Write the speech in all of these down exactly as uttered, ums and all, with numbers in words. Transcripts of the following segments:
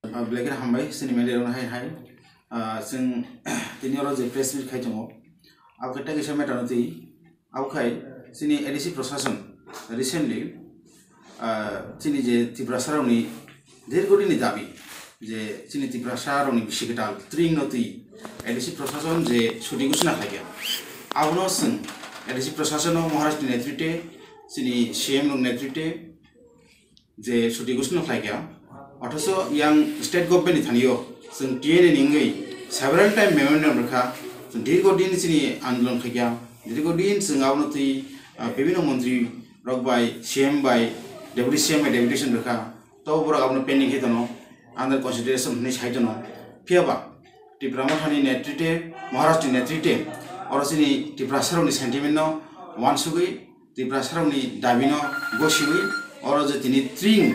Belai kheno hambai chini media rokno hai hai. Ah, chwng tini oro je press meet khai tongo, abo khe tei kaisa matter no twi, abo khai chini A D C prosason recently, ah, chini je Tiprasa rokni dirghodini dabi je chini Tiprasa rokni bisi kwtal tring no twi A D C prosason je chuti ghosna khlaikha, abono chwng A D C prosason no Maharaj ni netrite, chini C M rok netrite je chuti ghosna khlaikha, othocho yang state government ni thani o chwng T N A ni wngwi several time memorandum rwkha, chwng dirgho din chini andolon khaikha, dirgho din chwng abono twi, ah, bibhinno montri rok bai, C M bai, deputy C M bai deputation rwkha, to borok abono pending khe tono, under consideration hwnwi sai tono. Phiya ba Tipra Motha ni netrite, Maharaj ni netrite, oro chini Tiprasa rokni sentiment no wansugwi, Tiprasa rokni dabi no gosiwi, oro je tini tring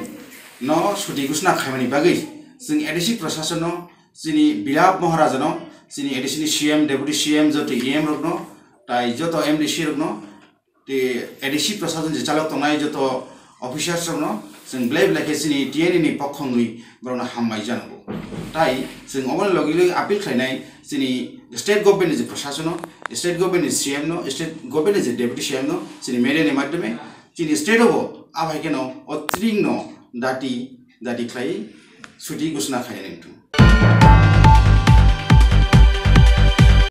no chuti ghosna khaimani bagwi chwng A D C prosason no, chini Bilap Maharaja no, chini A D C ni C M, deputy C M, joto E M rok no, tai joto M D C rok no, tei A D C prosason je chalok tongnai joto officers rokno chwng belai belai khe chini T N A ni pokho wngwi borokno hambai janago. Tai chwng oboni logi logi appeal khlainai chini state government ni je prosason no, state government ni C M no, state government ni je deputy C M no chini media ni madhyome chini state o bo abai kheno o tring no dati dati khlai chuti ghosna khainai wngthung.